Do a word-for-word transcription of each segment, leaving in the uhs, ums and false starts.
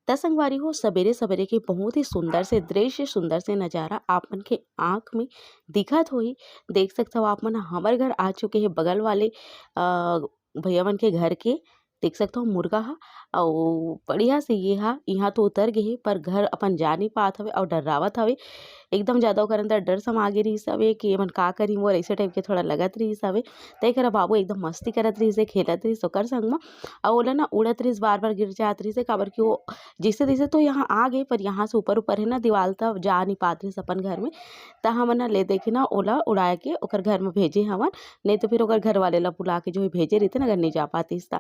त संगवारी हो, सबेरे सबेरे के बहुत ही सुंदर से दृश्य, सुंदर से नजारा आप मन के आँख में दिखत होही। देख सकत हव आप मन ह, हमर घर आ चुके हे बगल वाले अ, भैया मन के घर के। देख सकत हव मुर्गा ह, अउ बढ़िया से ये ह इहाँ तो उतर गे हे, पर घर अपन जा नहीं पात हवे अउ डर्रावत हवे। एकदम ज्यादा ओकर अंदर डर समा गे रिहिस हवे कि एमन का करही मोर, ऐसे टाइप के थोड़ा लगत रिहिस हवे। त एकर बाबू एकदम मस्ती करत रिहिस हे, खेलत रिहिस ओकर संग म, अउ ओला ना उड़त रिहिस, बार बार गिर जात रिहिस हे, काबर कि वो जैसे तैसे तो यहाँ आ गे, पर यहाँ से ऊपर ऊपर है ना दीवाल, त जा नहीं पात रिहिस अपन घर में। त हमन ह ले देके ना ओला उड़ाए के ओकर घर में भेजे हवन, नहीं तो फिर ओकर घर वाले ला बुला के जो है भेजे रहिते ना, अगर नहीं जा पातिस त।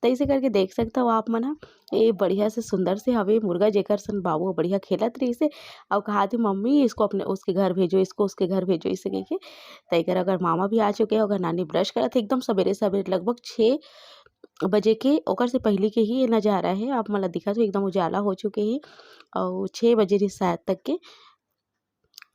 त ऐसे करके देख सकत हव आप मन ह, ये बढ़िया से सुंदर से हवे मुर्गा, जेकर सन बाबू ह बढ़िया खेलत रहिस हे, अउ कहात हे, "मम्मी, इसको अपने, उसके घर भेजो, इसको उसके घर भेजो", ऐसे कहिके। त एकर ओकर मामा भी आ चुके हे, ओकर नानी ब्रश करत हे, एकदम सबेरे सबेरे लगभग छः बजे के, ओकर से पहिली के ही ये नजारा हे। आप मन ला दिखत हो, एकदम उजाला हो चुके हे, अउ छः बजे रहिस शायद तक के।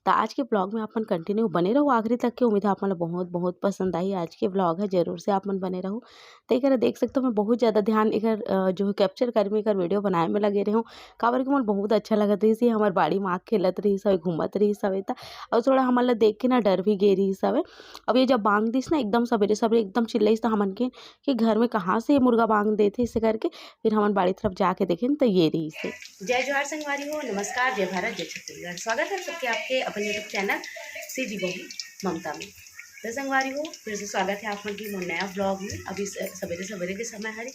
त आज के ब्लॉग में आप मन कंटिन्यू बने रहो आखिरी तक के। उम्मीद है आप मन ला बहुत, बहुत पसंद आही आज के ब्लॉग है, जरूर से आप मन बने रहो। त एकर देख सकत हो, मैं बहुत ज़्यादा ध्यान एकर, अ, जो है कैप्चर करे में, एकर वीडियो बनाए में लगे रहे हूँ, काबर कि मोला बहुत अच्छा लगत रहिस हे, हमर बाड़ी में आके खेलत रहिस हवे, घूमत रहिस हवे त, अउ थोड़ा हमन ला देख के ना डर भी गे रहिस हवे। अब ये जब बांग दिस ना एकदम सबेरे सबेरे एकदम चिल्लाइस, त हमन के कि घर में कहाँ से ये मुर्गा बांग देथे, ऐसे करके फिर हमन बाड़ी तरफ जाके देखेन त ये रहिस हे। जय जोहार संगवारी हो, नमस्कार, जय भारत, जय छत्तीसगढ़। स्वागत है सबके आपके अपन YouTube चैनल सीधी बहू ममता में। तो संगवारी हो, फिर से स्वागत है आप मन के मोर नया ब्लॉग में। अभी स-, सवेरे सवेरे के समय हरे,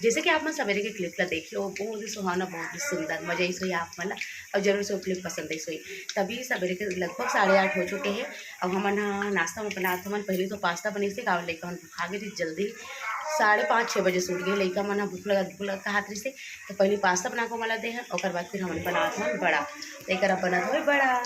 जैसे कि आप मन सवेरे के क्लिप ला देखे हो, बहुत ही सुहावना, बहुत ही सुंदर, मजा ही सोई आप मन ला, और जरूर से वो क्लिप पसंद ही सोई। तभी सवेरे के लगभग साढ़े आठ हो चुके हैं। अब हमन ह नाश्ता में बनात हमन, पहले तो पास्ता बनिस हे, काबर लइका मन भुखा गे रहिस जल्दी, साढ़े पाँच छः बजे से उठ गे। लइका मन ह भूख लगत, भूख लगत कहत रहिस हे, तो पहले पास्ता बना के ओमन ला देहन, ओकर बाद फिर हमन बनात हमन बड़ा। तो एकर अब बनत हवे बड़ा।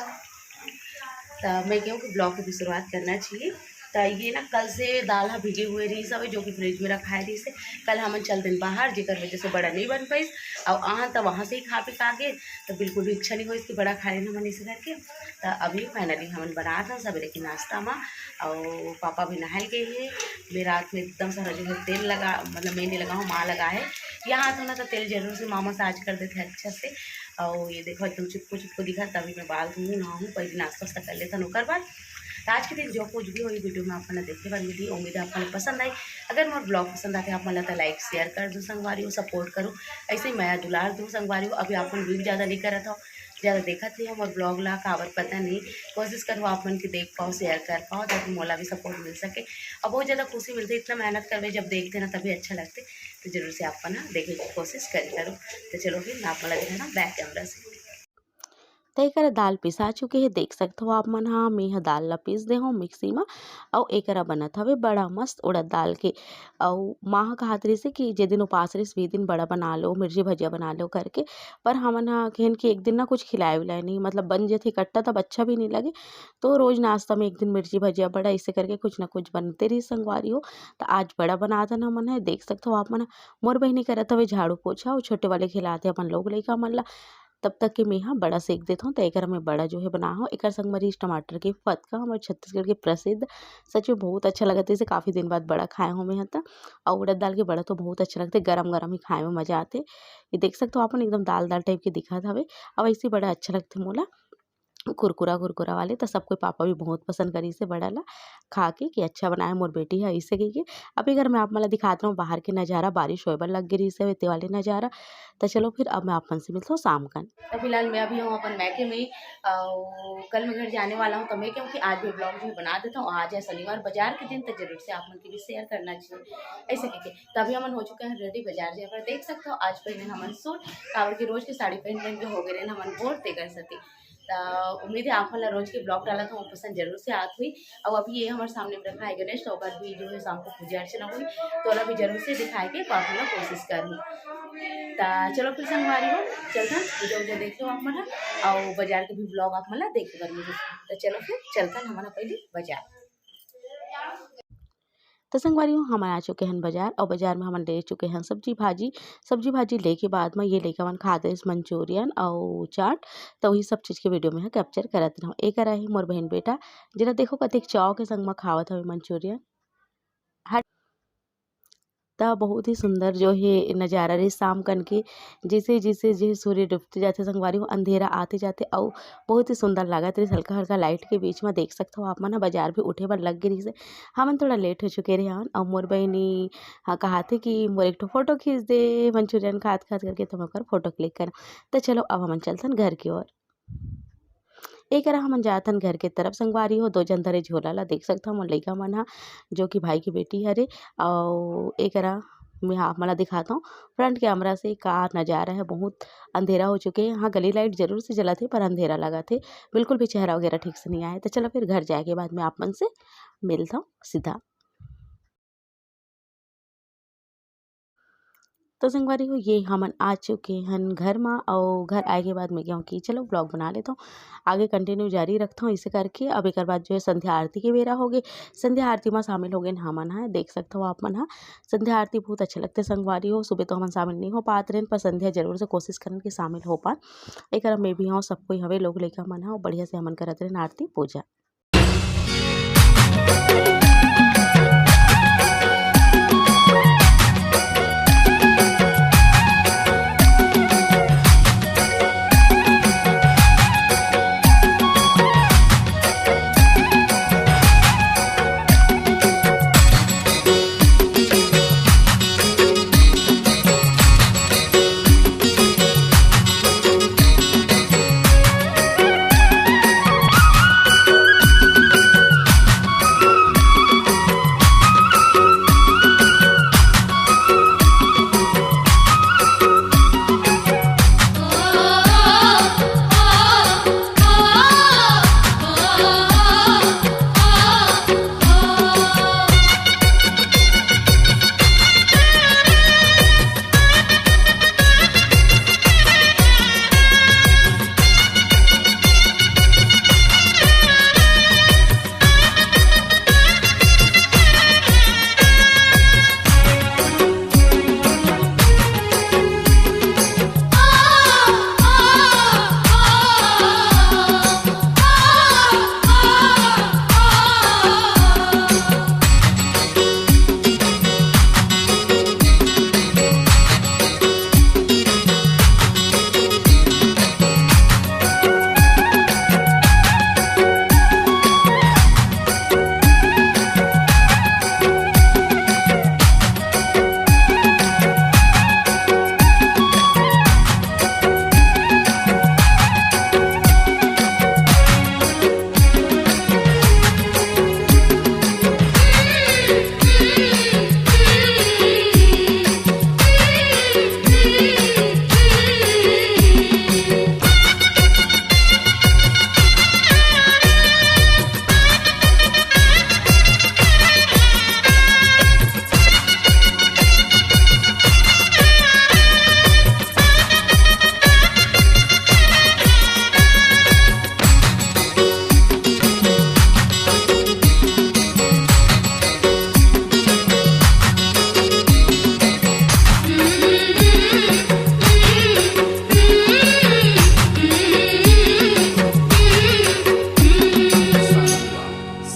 त मैं कहूँ कि ब्लॉग की भी शुरुआत करना चाहिए। त ये ना कल से दाल ह भिगे हुए रहिस हवे, जो कि फ्रिज में रखाए रहिस हे। कल हमन चल देन बाहर, जेकर वजह से बड़ा नहीं बन पाइस। अउ आहन त वहाँ से ही खा पी के आ गे, त बिल्कुल भी इच्छा नहीं होइस कि बड़ा खाए हमन ऐसे करके। त अभी फाइनली हमन बनात हन सवेरे के नाश्ता मा, अउ पापा भी नहाए गे हे। मैं रात में एकदम सारा जो है तेल लगा, मतलब मैं नहीं लगा हूँ, माँ लगा है। यहाँ तो ना तो तेल जरूर से माँ मसाज कर देथे अच्छा से। अउ ये देखो एकदम चिपको चिपको दिखत, तभी मैं बाल धोऊँ, नहाऊँ, पहले नाश्ता वास्ता कर लेथन, ओकर बाद। त आज के दिन जो कुछ भी होई वीडियो में आप मन ला देखे बर मिली, उम्मीद है आप मन ला पसंद आई। अगर मोर ब्लॉग पसंद आथे आप मन ला त लाइक शेयर कर दो संगवारी हो, सपोर्ट करो, ऐसे ही मया दुलार दो संगवारी हो। अभी आप मन व्यू ज्यादा नहीं करत हो, ज्यादा देखत नहीं हो मोर ब्लॉग ला, काबर पता नहीं। कोशिश करो आप मन के देख पाओ, शेयर कर पाओ, ताकि मोला भी सपोर्ट मिल सके। और बहुत ज्यादा खुशी मिलथे, इतना मेहनत करबे जब देखथे ना तभी अच्छा लगथे। तो जरूर से आप मन ह देखे के कोशिश करे करो। तो चलो फिर मैं आप मन ला दिखाना बैक कैमरा से। त एकरा दाल पिसा चुके हे, देख सकत हो आप मन ह। मैं ह दाल ला पीस दे हूँ मिक्सी म, अउ एकरा बनत हवे बड़ा मस्त उड़द दाल के। अउ माँ ह कहत रहिस हे कि जे दिन उपास रहिस, वी दिन बड़ा बना लो, मिर्ची भजिया बना लो करके। पर हमन ह कहेन कि एक दिन ना कुछ खिलाए विलाए नहीं, मतलब बन जथे इकट्ठा तब अच्छा भी नहीं लगे, तो रोज नाश्ता में एक दिन मिर्ची भजिया बड़ा, ऐसे करके कुछ ना कुछ बनते रहिस संगवारी हो। त आज बड़ा बनात हन हमन ह, देख सकत हो आप मन ह। मोर बहिनी करत हवे झाड़ू पोछा, अउ छोटे वाले खिलात हे अपन लोग लइका मन ला। तब तक के मेंहा बड़ा सेक देथंव, त एकर में बड़ा जो है बना हंव। एकर संग म रिहिस टमाटर के फतका, हमर छत्तीसगढ़ के प्रसिद्ध, सच में बहुत अच्छा लगत हे। इसे काफ़ी दिन बाद बड़ा खाए हंव मेंहा त। अउ उड़द दाल के बड़ा तो बहुत अच्छा लगथे, गरम-गरम ही खाए में मजा आथे। ये देख सकथव आप मन, एकदम दाल-दाल type के दिखत हवे, अउ ऐसे बड़ा अच्छा लगथे मोला, कुरकुरा-कुरकुरा वाले। त सब कोई, पापा भी बहुत पसंद करिस हे बड़ा ला। खा के कि अच्छा बनाए मोर बेटी ह, अइसे कहिके। अभी घर में आप मन ला दिखात रहूं बाहर के नजारा, बारिश होए बर लग गे रिहिस हवे, ते वाले नजारा। त चलो फिर अब मैं आप मन से मिलथंव शाम कन। त फिलहाल मैं अभी हूं अपन मायके में, अउ कल मैं घर जाने वाला हूं, त मैं कहूं कि आज भी vlog जो है बना देथंव। आज है शनिवार, बाजार के दिन, त जरूर से आप मन के भी share करना चाहिए, अइसे कहिके। त अभी हमन हो चुके हैं ready बाजार जाए बर। देख सकथव, आज पहने हमन suit, काबर के रोज के साड़ी पहन पहन के हो गए रहेन हमन bore, तेकर सेती। त उम्मीद है आप मन ला रोज के vlog डालत हंव, पसंद जरूर से आत होही। अउ अभी ये हमर सामने में रखा है गणेश, त ओकर भी जो है शाम को पूजा अर्चना होही, त ओला भी जरूर से दिखाए के आप मन ला कोशिश करहूं। त चलो फिर संगवारी हो, चलथन, पूजा उजा देख लो आप मन ह, अउ बाजार के भी vlog आप मन ला देखे बर मिलही। त चलो फिर चलथन हमन ह पहली बाजार। त संगवारी हो, हमन आ चुके हन बाजार, अउ बाजार में हमन ले चुके हन सब्जी भाजी। सब्जी भाजी लेके बाद में ये लइका मन खात रहिस मंचूरियन अउ चाट, त वही सब चीज के video में ह capture करत रहूं। एकर आहे मोर बहिन बेटा, जेला देखो कतेक चाव के संग म खावत हवे मंचूरियन। हट। त बहुत ही सुंदर जो हे नजारा रहिस शाम कन के। जैसे, जैसे, जैसे सूर्य डूबते जाथे संगवारी हो, अंधेरा आते जाथे अउ बहुत ही सुंदर लागत रहिस। हल्का, हल्का लाइट के बीच में देख सकथव आप मन ह, बाजार भी उठे बर लग गे रहिस हे। हमन थोड़ा लेट हो चुके रहे हन अउ मोर बहिनी ह कहाथे कि मोर एक ठो फोटो खींच दे मंचूरियन खात, खात करके, त मैं ओकर फोटो क्लिक करंव। त चलो, अब हमन चलथन घर की ओर। एकरा हमन जाथन घर के तरफ संगवारी हो। दो झन धरे झोला ला देख सकथव, मोर लइका मन ह, जो कि भाई के बेटी हरे, अउ एकरा मैं आप मन ला दिखाथव। फ्रंट कैमरा से का नजारा है, बहुत अंधेरा हो चुके हे। हाँ, गली लाइट जरूर से जलत हे, पर अंधेरा लगत हे, बिल्कुल भी चेहरा वगैरह ठीक से नहीं आए। तो चलो फिर घर जाए के बाद मैं आप मन से मिलथव सीधा। तो संगवारी हो, ये हमन आ चुके हन घर मा, अउ घर आए के बाद मैं कहूँ कि चलो vlog बना लेथव, आगे continue जारी रखथव। इसे करके अब एकर बाद जो है संध्या आरती के बेरा हो गे। संध्या आरती मा शामिल हो गए हमन ह, देख सकथव आप मन ह। संध्या आरती बहुत अच्छा लगथे संगवारी हो। सुबह तो हमन शामिल नहीं हो पात रहेन, पर संध्या जरूर से कोशिश करन कि शामिल हो पान। एकर में भी हव, सब कोई हवे, लोग लइका मन ह, बढ़िया से हमन करत रहेन आरती पूजा।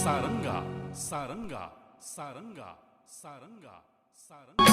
सारंगा, सारंगा, सारंगा, सारंगा, सारंगा।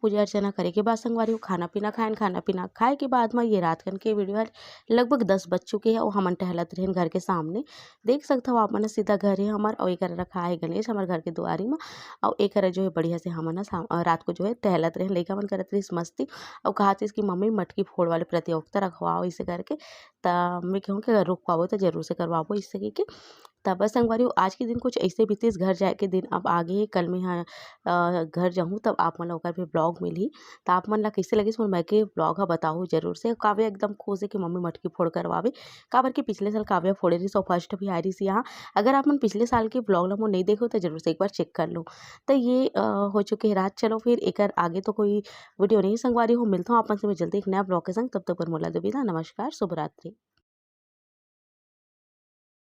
पूजा अर्चना करे के बाद संगवारी हो खाना पीना खाएन। खाना पीना खाए के बाद म ये रात कन के वीडियो हर लगभग दस बज चुके हे अउ हमन टहलत रहेन घर के सामने। देख सकथव आप मन ह सीधा घर हे हमर अउ एकर रखा हे गणेश हमर घर के दुआरी म। अउ एकर जो है बढ़िया से हमन ह शाम-, अ, रात को जो है टहलत रहेन, लइका मन करत रहिस मस्ती अउ कहत रहिस कि मम्मी मटकी फोड़ वाले प्रतियोगिता रखवाओ इसे करके। त मैं कहूँ कि अगर रुक पाबो त जरूर से करवाबो इसे कहिके। त बस संगवारी हो, आज के दिन कुछ ऐसे बीतिस, घर जाए के दिन अब आगे हे। कल मैं ह, अ, घर जाहूँ तब आप मन ला ओकर भी ब्लॉग मिलही। त आप मन ला कइसे लगिस मोर मइके ब्लॉग ह बताहू जरूर से। काव्या एकदम खुश हे कि मम्मी मटकी फोड़ करवावे, काबर कि पिछले साल काव्या फोड़े रहिस अउ फर्स्ट भी आए रहिस यहाँ। अगर आप मन पिछले साल के ब्लॉग ला मोर नइ देखे हो त जरूर से एक बार चेक कर लो। त ये, अ, हो चुके हे रात। चलो फिर एकर आगे तो कोई वीडियो नहीं संगवारी हो, मिलता हूँ आप मन से मैं जल्दी एक नया ब्लॉग के संग। तब तक पर मोला दो विदा, नमस्कार, शुभ रात्रि।